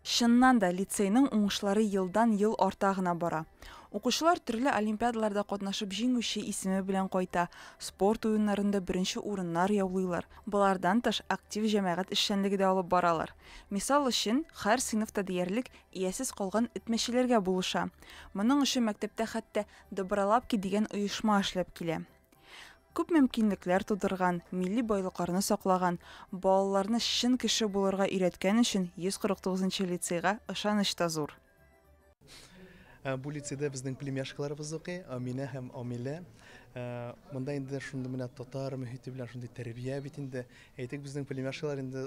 Чыннан да, лицейның уңышлары елдан-ел арта гына бара. Укучылар төрле олимпиадаларда катнашып җиңүче исеме белән кайта, спорт уеннарында беренче урыннар яулыйлар. Болардан тыш, актив җәмәгать эшчәнлеге дә алып баралар. Мисал өчен, һәр сыйныфта диярлек иясез калган эт-мәчеләргә булыша. Моның өчен мәктәптә хәтта Добролапки дигән оешма эшләп килә. Күп мөмкинлекләр тудырган, милли байлыкларны саклаган, балаларны чын кеше булырга өйрәткән өчен 149 нчы лицейга ышаныч та зур. Бу лицейда безнең племяшкаларыбыз укый, Аминә һәм Амилә. Монда инде шундый менә татар мөхите белән шундый тәрбия бит инде. Әйтик, безнең племяшкалар инде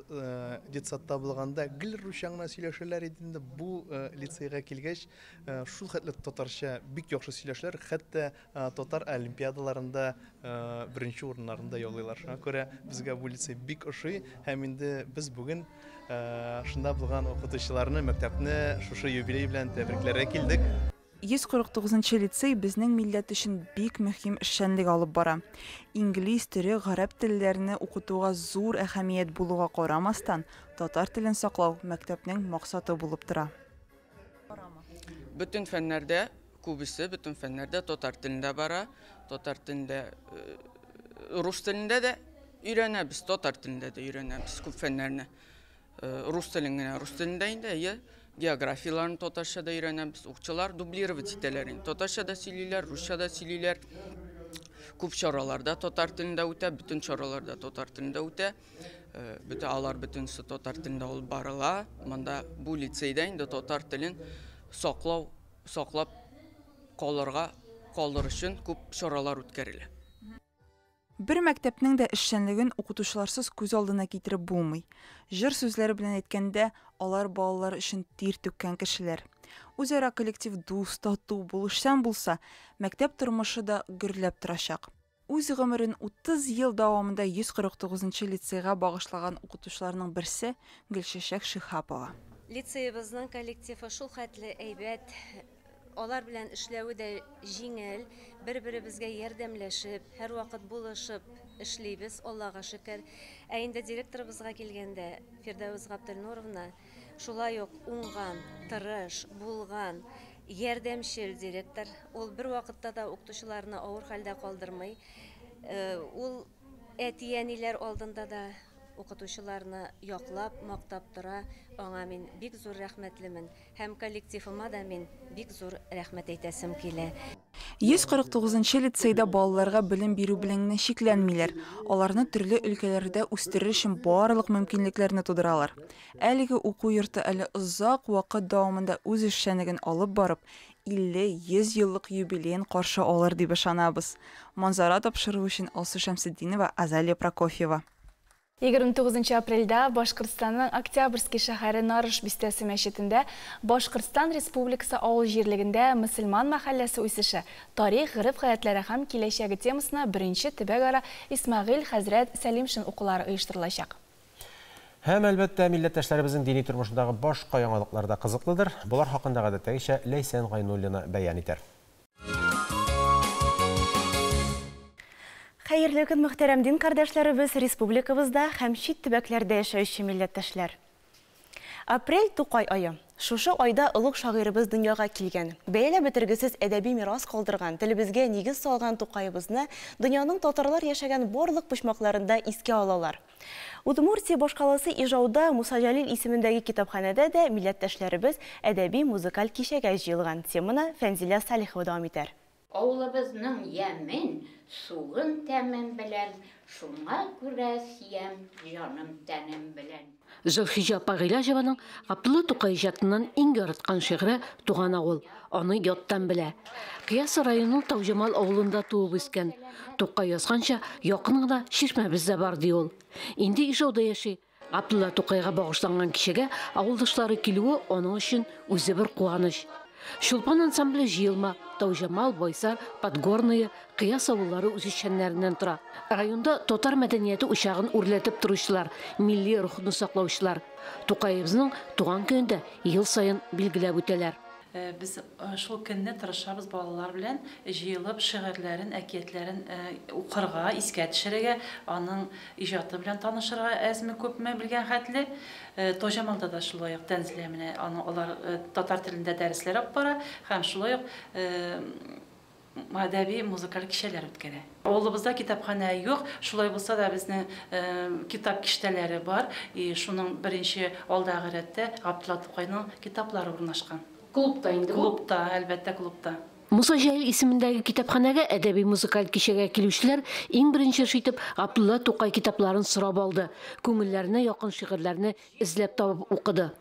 детсадта булганда гел русча гына сөйләшәләр иде инде. Бу лицейга килгәч, шул хәтле татарча бик яхшы сөйләшәләр, хәтта татар олимпиадаларында беренче урыннарны да яулыйлар. Шуңа күрә безгә бу лицей бик ошый һәм инде без бүген Шунда булган укытучыларны, мәктәпне шушы юбилей белән тәбрикләргә килдек. 149 нчы лицей безнең милләт өчен бик мөһим эшчәнлек алып бара. Инглиз, төрек, гарәп телләрне укытуга зур әһәмият булуга карамастан, татар телен саклау мәктәпнең максаты булып тора. Бөтен фәннәрдә, күбесе бөтен фәннәрдә татар телендә бара. Татар телендә, рус телендә дә өйрәнәбез, татар телендә дә өйрәнәбез күп фәннәрне. Рус телен генә рус телендә инде, әйе. Географияләрне татарча да өйрәнәбез. Укчылар дублировать итәләр инде. Татарча да сөйлиләр, русча да сөйлиләр. Күп чараларда татар телендә үтә, бөтен чараларда татар телендә үтә. Бөтә алар бөтенесе татар телендә алып барыла. Монда бу лицейда инде татар телен саклау, саклап калырга, калыр өчен күп чаралар үткәрелә. Бер мәктәпнең дә эшчәнлеген укытучыларсыз күз алдына китереп булмый. Җыр сүзләре белән әйткәндә, алар балалар өчен тир түккән кешеләр. Үзара коллектив дус, тату, булышчан булса, мәктәп тормышы да гөрләп торачак. Үз гомерен 30 ел дәвамында 149 нчы лицейга багышлаган укытучыларның берсе, Гөлчәчәк Шиһапова. Лицеебызның коллективы шул хәтле әйбәт, Алар белән эшләве дә җиңел, бер-беребезгә ярдәмләшеп, һәрвакыт булышып эшлибез, Аллага шөкер. Ә инде директорыбызга килгәндә, Фирдәвес Габделнуровна шулай ук уңган, тырыш, булган, ярдәмчел директор. Ул бервакытта да укытучыларны авыр хәлдә калдырмый. Ул әти-әниләр алдында да укытучыларны яклап, мактап тора. Аңа мин бик зур рәхмәтлемен. Һәм коллективыма да мин бик зур рәхмәт әйтәсем килә. 149 нчы лицейда балаларга белем бирү белән генә чикләнмиләр, аларны төрле өлкәләрдә үстерер өчен барлык мөмкинлекләрне тудыралар. Әлеге уку йорты әле озак вакыт дәвамында үз эшчәнлеген алып барып, 50, 100 еллык юбилеен каршы алыр дип ышанабыз. Манзара тапшыруы өчен Алсу Шәмсетдинова, Азалия Прокофьева. 29 апрельдә Башкортстанның Октябрьский шәһәре Нарыш бистәсе мәчетендә Башкортстан Республикасы авыл җирлегендә мөселман мәхәлләсе үсеше, тарих, гореф-гадәтләре һәм киләчәге темасына беренче төбәкара Исмәгыйль хәзрәт Сәлимшин укулары оештырылачак. Һәм, әлбәттә, милләттәшләребезнең дини тормышындагы башка яңалыклар да кызыклыдыр. Болар хакында гадәттәгечә Ләйсән Гайнуллина бәян итәр. Хәерле көн, мөхтәрәм дин кардәшләребез, республикабызда һәм чит төбәкләрдә яшәүче милләттәшләр. Апрель, Тукай ае. Шушы айда олуг шагыйребез дөньяга килгән. Бәяләп бетергесез әдәби мирас калдырган, телебезгә нигез салган Тукаебызны дөньяның татарлар яшәгән барлык почмакларында искә алалар. Удмуртия башкаласы Ижауда Муса Җәлил исемендәге китапханәдә дә милләттәшләребез әдәби-музыкаль кичәгә җыелган. Теманы Фәнзилә Салихова дәвам итәр. Авылыбызның ямен, суын тәмен беләм, шуңа күрә сөям җаным-тәнем белән. Зөлхиҗә апа Гыйләҗеваның Габдулла Тукай иҗатыннан иң яраткан шигыре Туган авыл. Аны яттан белә. Кыясы районының Тауҗамал авылында туып үскән. Тукай язганча, якын гына чишмәбез дә бар, ди ул. Инде Ижауда яши. Габдулла Тукайга багышланган кичәгә авылдашлары килүе аның өчен үзе бер куаныч. Чулпан ансамбле җыелма, Тауҗамал, Байсар, Подгорное, Кыяс авыллары үзешчәннәреннән тора. Районда татар мәдәнияте учагын үрләтеп торучылар, милли рухны саклаучылар. Тукаебызның туган көнен дә ел саен билгеләп үтәләр. Без шул көнне тырышабыз балалар белән җыелып шигырьләрен, әкиятләрен укырга, искә төшерергә, аның иҗаты белән танышырга әзме-күпме белгән хәтле. Тоҗамалда да шулай ук Тәнзилә менә аның алар татар телендә дәресләр алып бара һәм шулай ук Әдәби, музыкаль кичәләр үткәрә. Авылыбызда китапханә юк, шулай булса да безнең китап киштәләре бар. И шуның беренче алдагы рәттә Габдулла Тукайның китаплары урнашкан. Клубта инде бу? Клубта, әлбәттә, клубта. Муса Җәлил исемендәге китапханәгә әдәби-музыкаль кичәгә килүчеләр иң беренче эш итеп Габдулла Тукай китапларын сорап алды, күңелләренә якын шигырьләрне эзләп табып укыды.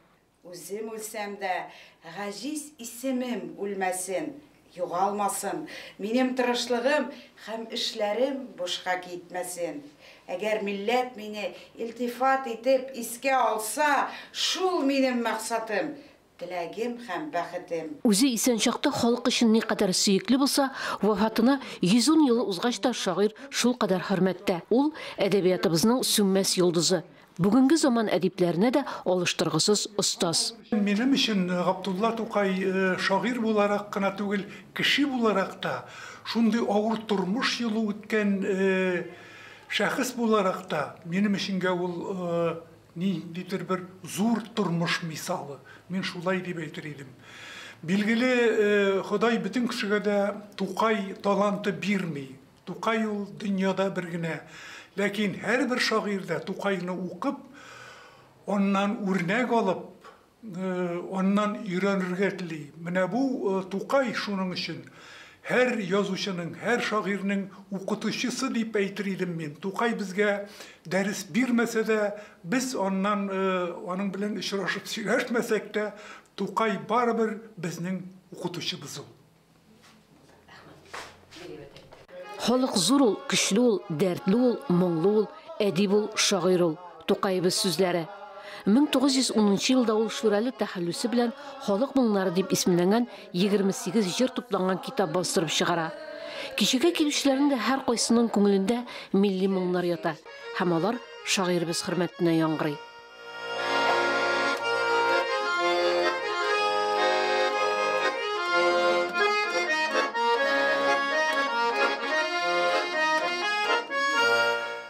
Үзем үлсәм дә, гаҗиз исемем үлмәсен, югалмасын, минем тырышлыгым һәм эшләрем бушка китмәсен. Әгәр милләт мине илтифат итеп искә алса, шул минем максатым, теләгем һәм бәхетем. Үзе исән чакта халык өчен никадәр сөекле булса, вафатына 110 ел узгач та шагыйрь шулкадәр хөрмәттә. Ул, әдәбиятыбызның сүнмәс йолдызы. Бүгенге заман әдипләренә дә алыштыргысыз остаз. Минем өчен Габдулла Тукай шагыйрь буларак кына түгел, кеше буларак та, шундый авыр тормыш юлы үткән шәхес буларак та, минем өченгә ул ниндидер бер зур тормыш мисалы. Мин шулай дип әйтер идем. Билгеле, Ходай бөтен кешегә дә Тукай таланты бирми. Тукай ул дөньяда бер генә. Ләкин һәрбер шагыйрь дә Тукайны укып, аннан үрнәк алып, аннан өйрәнергә тели. Менә бу Тукай шуның өчен һәр язучының, һәр шагыйрьнең укытучысы дип әйтер идем мин. Тукай безгә дәрес бирмәсә дә, без аннан аның белән очрашып сөйләшмәсәк тә, Тукай барыбер безнең укытучыбыз ул. Халык зур ул, көчле ул, дәртле ул, моңлы ул, әдип ул, шагыйрь ул. Тукаебыз сүзләре. 1910 нчы елда ул Шүрәле тәхәллүсе белән Халык моңнары дип исемләнгән 28 җыр тупланган китап бастырып чыгара. Кичәгә килүчеләрнең дә һәркайсының күңелендә милли моңнар ята һәм алар шагыйребез хөрмәтенә яңгырый.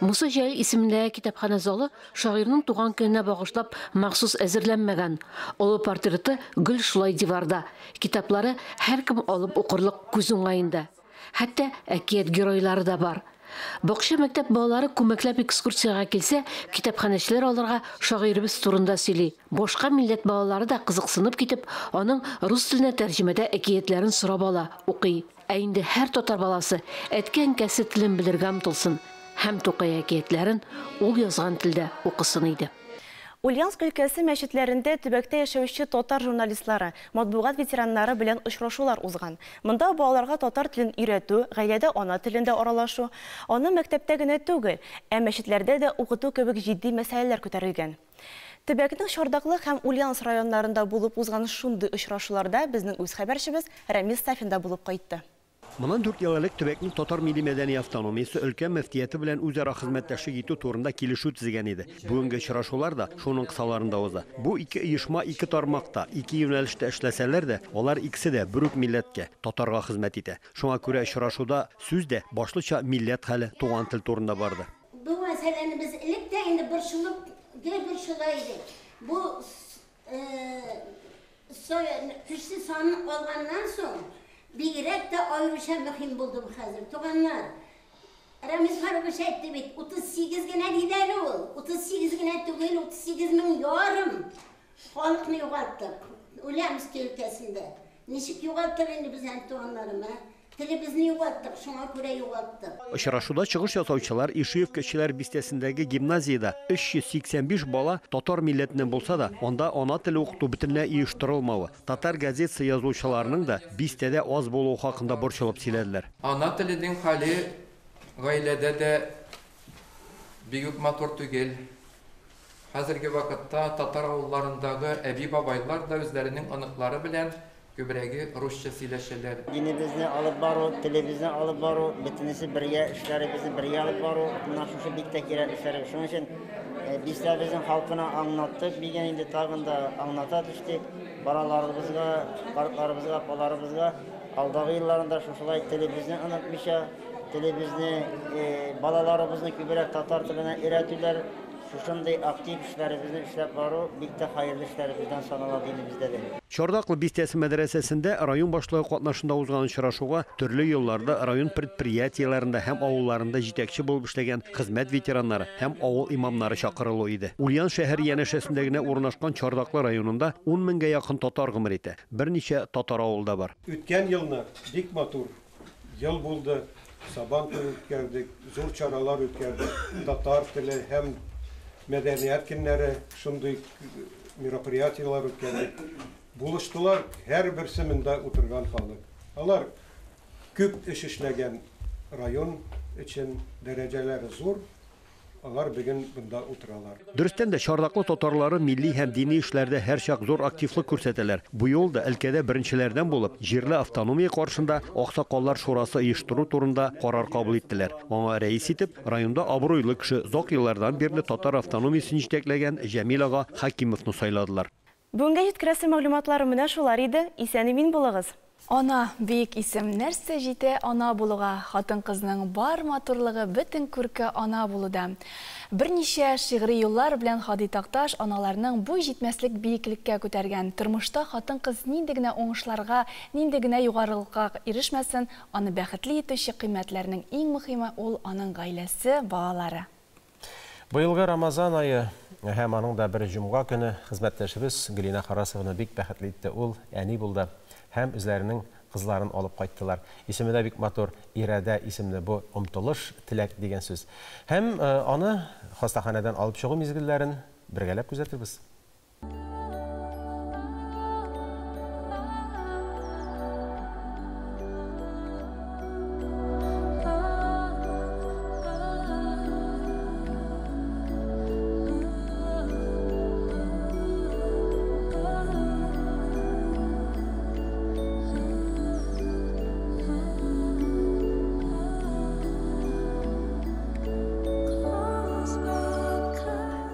Муса Җәлил исемендәге китапханә залы шагыйрьнең туган көненә багышлап махсус әзерләнмәгән. Олы портреты гел шулай диварда. Китаплары һәркем алып укырлык күз уңаенда. Хәтта әкият геройлары да бар. Бакча-мәктәп балалары күмәкләп экскурсиягә килсә, китапханәчеләр аларга шагыйребез турында сөйли. Башка милләт балалары да кызыксынып китеп, аның рус теленә тәрҗемәдә әкиятләрен сорап ала, укый. Ә инде һәр татар баласы әткә-әнкәсе телен белергә омтылсын һәм Тукай әкиятләрен ул язган телдә укысын иде. Ульяновск өлкәсе мәчетләрендә төбәктә яшәүче татар журналистлары, матбугат ветераннары белән очрашулар узган. Монда балаларга татар телен өйрәтү, гаиләдә ана телендә аралашу, аны мәктәптә генә түгел, ә мәчетләрдә дә укыту кебек җитди мәсьәләләр күтәрелгән. Төбәкнең Чардаклы һәм Ульяновск районнарында булып узган шундый очрашуларда безнең үз хәбәрчебез Рәмис Сафин да булып кайтты. Моннан дүрт ел элек төбәкнең татар милли-мәдәни автономиясе өлкә мөфтияте белән үзара хезмәттәшлек итү турында килешү төзегән иде. Бүгенге очрашулар да шуның кысаларында уза. Бу ике оешма ике тармакта, ике юнәлештә эшләсәләр дә, алар икесе дә бер үк милләткә, татарга хезмәт итә. Шуңа күрә очрашуда сүз дә башлыча милләт хәле, туган тел турында барды. Бу мәсьәләне без элек тә инде борчылып, гел борчыла идек. Бу Кеше санын алганнан соң, бигрәк тә аеруча мөһим булды бу хәзер. Туганнар, Рәмис Фарукович әйтте бит, 38 генә диде әле ул. 38 генә түгел, 38 мең ярым халыкны югалттык. Ульяновский өлкәсендә. Ничек югалттык инде без аны, туганнарым, ә? Телебезне югалттык, шуңа күрә югалттык. Очрашуда чыгыш ясаучылар Ишиевка эшчеләр бистәсендәге гимназиядә 385 бала татар милләтеннән булса да, анда ана теле укыту бөтенләй оештырылмавы, татар газетасы язучыларының да бистәдә аз булуы хакында борчылып сөйләделәр. Ана теленең хәле гаиләдә дә бик үк матур түгел. Хәзерге вакытта татар авылларындагы әби-бабайлар да үзләренең оныклары белән күбрәге русча сөйләшәләр. Динебезне алып бару, телебезне алып бару, бөтенесе бергә эшләребезне бергә алып бару, менә шушы бик тә кирәк эшләр. Шуның өчен бистәбезнең халкына аңлаттык, бүген инде тагын да аңлата төштек. Балаларыбызга, картларыбызга, апаларыбызга алдагы елларында шушылай телебезне онытмыйча, телебезне, балаларыбызны күбрәк татар теленә өйрәтүләр, шушындый актив эшләребезне эшләп бару бик тә хәерле эшләребездән санала динебездә дә. Чардаклы бистәсе мәдрәсәсендә район башлыгы катнашында узган очрашуга төрле елларда район предприятиеләрендә һәм авылларында җитәкче булып эшләгән хезмәт ветераннары һәм авыл имамнары чакырылу иде. Ульян шәһәре янәшәсендә генә урнашкан Чардаклы районында 10 меңгә якын татар гомер итә. Берничә татар авылы да бар. Үткән елны бик матур ел булды. Сабан туе үткәрдек, зур чаралар үткәрдек. Татар теле һәм мәдәният көннәре шундый мероприятиеләр үткәрдек. Булыштылар һәрберсе монда утырган халык. Алар күп эш эшләгән район өчен дәрәҗәләре зур. Алар бүген монда утыралар. Дөрестән дә Чардаклы татарлары милли һәм дини эшләрдә һәрчак зур активлык күрсәтәләр. Бу юлда өлкәдә беренчеләрдән булып җирле автономия каршында Аксакаллар шурасы оештыру турында карар кабул иттеләр. Аңа рәис итеп районда абруйлы кеше озак еллардан бирле татар автономиясен җитәкләгән Җәмил ага Хакимовны сайладылар. Бүгенгә җиткерәсе мәгълүматлар менә шулар иде. Исән-имин булыгыз. Ана, бөек исем, нәрсә җитә ана булуга? Хатын-кызның бар матурлыгы, бөтен күрке ана булуда. Берничә шигъри юллар белән Һади Такташ аналарның буй җитмәслек биеклеккә күтәргән. Тормышта хатын-кыз нинди генә уңышларга, нинди генә югарылыкка ирешмәсен, аны бәхетле итүче кыйммәтләрнең иң мөһиме ул аның гаиләсе, балалары. Быелгы Рамазан ае һәм аның да бер җомга көне хезмәттәшебез Гөлинә Харасованы бик бәхетле итте. Ул әни булды һәм үзләренең кызларын алып кайттылар. Исеме дә бик матур, Ирада исемле, бу омтылыш, теләк дигән сүз. Һәм аны хастаханәдән алып чыгу мизгелләрен бергәләп күзәтербез.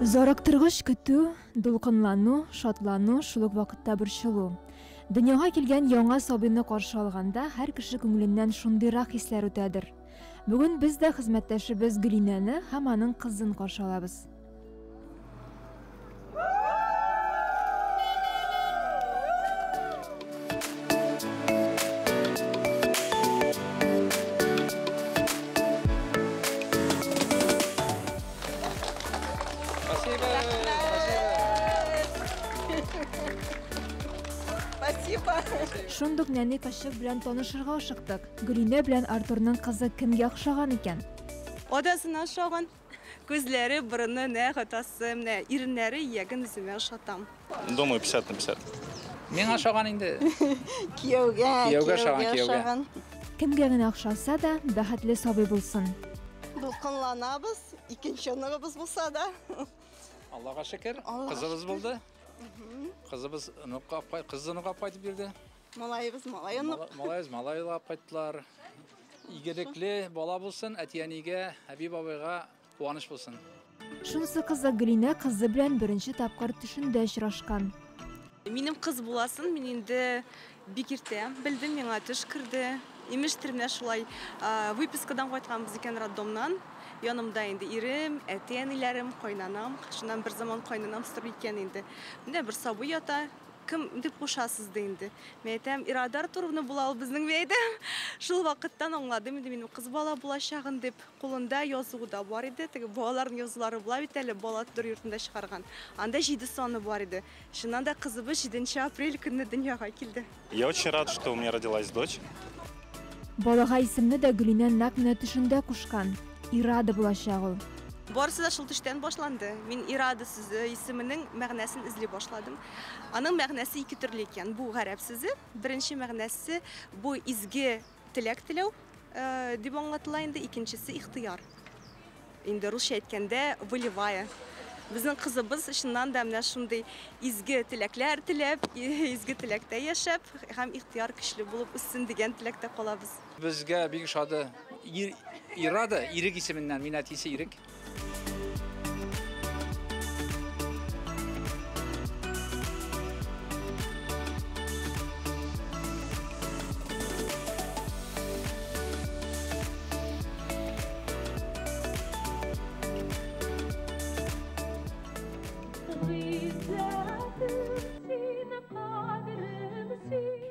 Зарыктыргыч көтү, дулкынлану, шатлану, шул ук вакытта борчылу. Дөньяга килгән яңа сабыйны каршы алганда һәр кеше күңеленнән шундыйрак хисләр үтәдер. Бүген без дә хезмәттәшебез Гөлинәне һәм аның кызын каршы алабыз. Шундук нәни кызчык белән танышырга ашыктык. Гөлинә белән Артурның кызы кемгә охшаган икән? Атасына охшаган. Күзләре, борыны, нәкъ атасы, менә иреннәре, ияген үземә охшатам. Думаю, 50 на 50. Миңа охшаган инде. Кияүгә, Кияүгә охшаган, кияүгә. Кемгә генә охшаса да, бәхетле сабый булсын. Дулкынланабыз, икенче оныгыбыз булса да. Аллага шөкер, Аллага кызыбыз шөкер. булды. Кызыбыз оныкка апай, кыз оныкка кайтып бирде. Малаебыз малай онык. Малаебыз малай алып кайттылар. Игелекле бала булсын, әти-әнигә, әби-бабайга куаныч булсын. Шунысы кызык, Гөлинә кызы белән беренче тапкыр төшендә очрашкан. Минем кыз буласын мин инде бик иртә белдем, миңа төш керде. Имештер, менә шулай, выпискадан кайтканбыз икән роддомнан. Янымда инде ирем, әти-әниләрем, кайнанам. Шуннан бер заман кайнанам сорый икән инде. Менә бер сабый ята, кем дип кушасыз ди инде. Мин әйтәм, Ирада Артуровна була ул безнең, мин әйтәм. Шул вакыттан аңладым инде минем кыз бала булачагын дип. Кулында язуы да бар иде. Теге балаларның язулары була бит әле, бала тудыру йортында чыгарган. Анда 7 саны бар иде. Чыннан да кызыбыз 7 апрель көнне дөньяга килде. Я очень рад, что у меня родилась дочь. Балага исемне дә Гөлинә нәкъ менә төшендә кушкан. Ирада булачак ул. Барысы да шул төштән башланды. Мин Ирада сүзе исеменең мәгънәсен эзли башладым. Аның мәгънәсе ике төрле икән. Бу гарәп сүзе. Беренче мәгънәсе бу изге теләк теләү дип аңлатыла инде. Икенчесе ихтыяр. Инде русча әйткәндә волевая. Безнең кызыбыз чыннан да менә шундый изге теләкләр теләп, изге теләктә яшәп һәм ихтыяр көчле булып үссен дигән теләктә калабыз. Безгә бик ошады. Ирада, Ирек исеменнән, мин әтисе Ирек.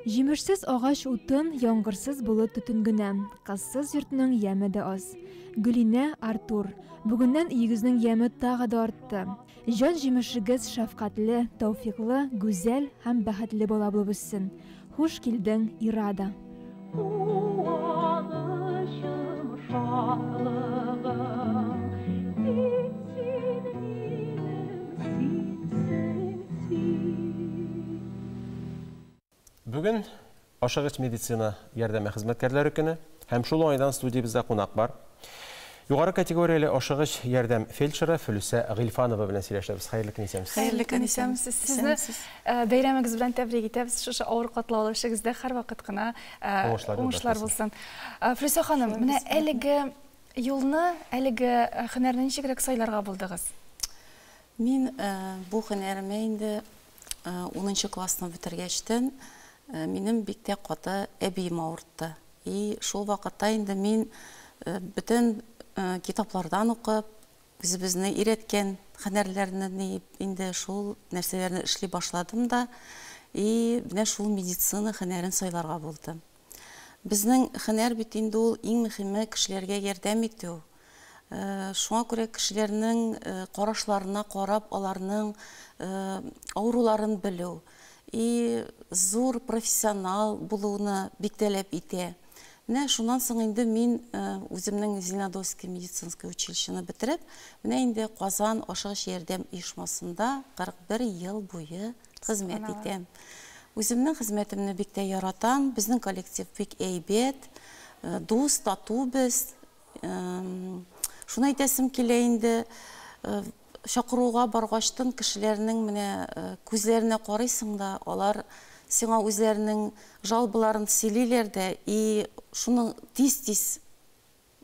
Җимешсез агач утын, яңгырсыз болыт төтен генә. Кызсыз йортның яме дә аз. Гөлинә, Артур, бүгеннән өегезнең яме тагы да артты. Җан җимешегез шәфкатьле, тәүфиклы, гүзәл һәм бәхетле бала булып үссен. Хуш килдең, Ирада! Куанычым, шатлыгым, син, син минем, синсең син. Бүген ашыгыч медицина ярдәме хезмәткәрләре көне һәм шул уңайдан студиябездә кунак бар. Югары категорияле ашыгыч ярдәм фельдшеры Флүсә Гыйльфанова белән сөйләшәбез. Хәерле көн, исәнмесез. Хәерле көн, исәнмесез. Сезне бәйрәмегез белән тәбрик итәбез. Шушы авыр катлаулы эшегездә һәрвакыт кына уңышлар булсын. Флүсә ханым, менә әлеге юлны, әлеге һөнәрне ничегрәк сайларга булдыгыз? Мин бу һөнәремә инде 10 классны бетергәчтен минем бик тә каты әбием авыртты. И шул вакытта инде мин бөтен китаплардан укып, үзебезне өйрәткән һөнәрләрне инде шул нәрсәләрне эшли башладым да, и менә шул медицина һөнәрен сайларга булдым. Безнең һөнәр бит инде ул иң мөһиме кешеләргә ярдәм итү. Шуңа күрә кешеләрнең карашларына карап, аларның авыруларын белү и зур профессионал булуны бик таләп итә. Менә шуннан соң инде мин үземнең Зеленодольский медицинский училищены бетереп, менә инде Казан ашыгыч ярдәм оешмасында 41 ел буе хезмәт итәм. Үземнең хезмәтемне бик тә яратам, безнең коллектив бик әйбәт, дус, тату без. Шуны әйтәсем килә инде, чакыруга баргачтын кешеләрнең менә күзләренә карыйсың да, алар сиңа үзләренең жалобаларын сөйлиләр дә, и шуны тиз-тиз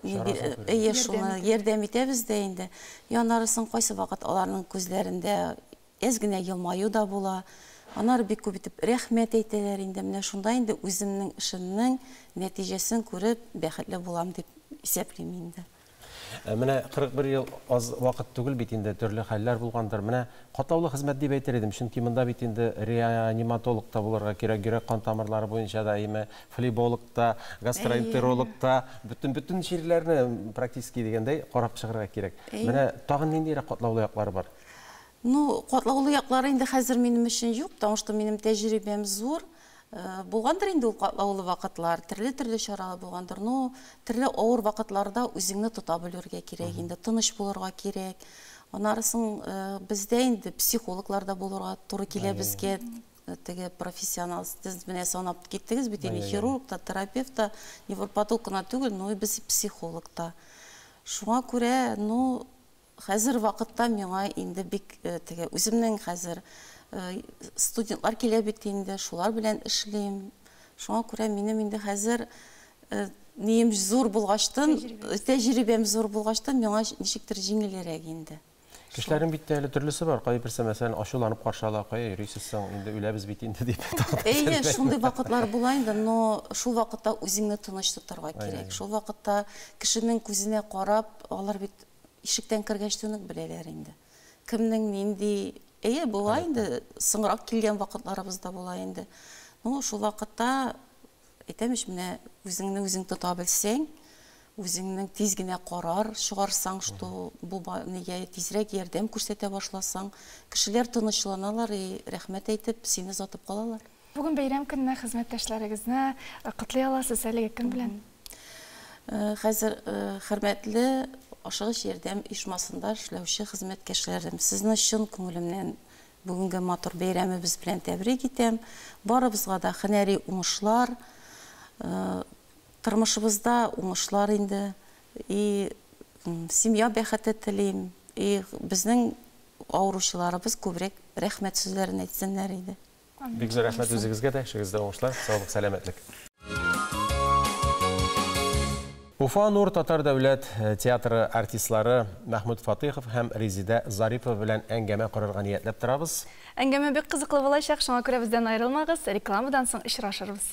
шуны ярдәм итәбез дә инде. И аннары соң кайсы вакыт аларның күзләрендә әз генә елмаю да була. Аннары бик күп итеп рәхмәт әйтәләр инде. Менә шунда инде үземнең эшемнең нәтиҗәсен күреп бәхетле булам дип исәплим инде. Менә 41 ел аз вакыт түгел бит инде, төрле хәлләр булгандыр. Менә катлаулы хезмәт дип әйтер идем, чөнки монда бит инде реаниматолог та булырга кирәк, йөрәк кан тамырлары буенча да, әйме, флеболог та, гастроэнтеролог та, бөтен чирләрне практически дигәндәй карап чыгарга кирәк. Менә тагын ниндирәк катлаулы яклары бар? Ну, катлаулы яклары инде хәзер минем өчен юк, потому что минем тәҗрибәм зур. Булгандыр инде ул катлаулы вакытлар, төрле-төрле чаралар булгандыр. Но төрле авыр вакытларда үзеңне тота белергә кирәк инде, тыныч булырга кирәк. Аннары соң бездә инде психологлар да булырга туры килә безгә. Теге профессионал, сез менә санап киттегез бит инде, хирург та, терапевт та, невропатолог кына түгел, но и без психолог та. Шуңа күрә, ну, хәзер вакытта миңа инде бик теге үземнең хәзер студентлар килә бит инде, шулар белән эшлим. Шуңа күрә минем инде хәзер нием зур булгачтын, тәҗрибәм зур булгачтын, миңа ничектер җиңелрәк инде. Кешеләрнең бит әле төрлесе бар. Кайберсе, мәсәлән, ачуланып каршы ала, кая йөрисез соң, инде үләбез бит инде дип. Әйе, шундый вакытлар була инде, но шул вакытта үзеңне тыныч тотарга кирәк. Шул вакытта кешенең күзенә карап, алар бит ишектән кергәч тә үк беләләр инде. Кемнең нинди, әйе, була инде, соңрак килгән вакытларыбыз да була инде. Ну, шул вакытта, әйтәм ич, менә үзеңне үзең тота белсәң, үзеңнең тиз генә карар чыгарсаң, что бу нигә тизрәк ярдәм күрсәтә башласаң, кешеләр тынычланалар и рәхмәт әйтеп сине озатып калалар. Бүген бәйрәм көненә хезмәттәшләрегезне котлый аласыз әлеге көн белән. Хәзер, хөрмәтле ашыгыч ярдәм оешмасында эшләүче хезмәткәшләрем, сезне чын күңелемнән бүгенге матур бәйрәмебез белән тәбрик итәм. Барыбызга да һөнәри уңышлар, тормышыбызда уңышлар инде, и семья бәхете телим. И безнең авыручыларыбыз күбрәк рәхмәт сүзләрен әйтсеннәр иде. Бик зур рәхмәт үзегезгә дә, эшегездә уңышлар, саулык, сәламәтлек. Уфа Нур татар дәүләт театры артистлары Мәхмүт Фатыйхов һәм Резидә Зарипова белән әңгәмә корырга ниятләп торабыз. Әңгәмә бик кызыклы булачак, шуңа күрә бездән аерылмагыз, рекламадан соң очрашырбыз.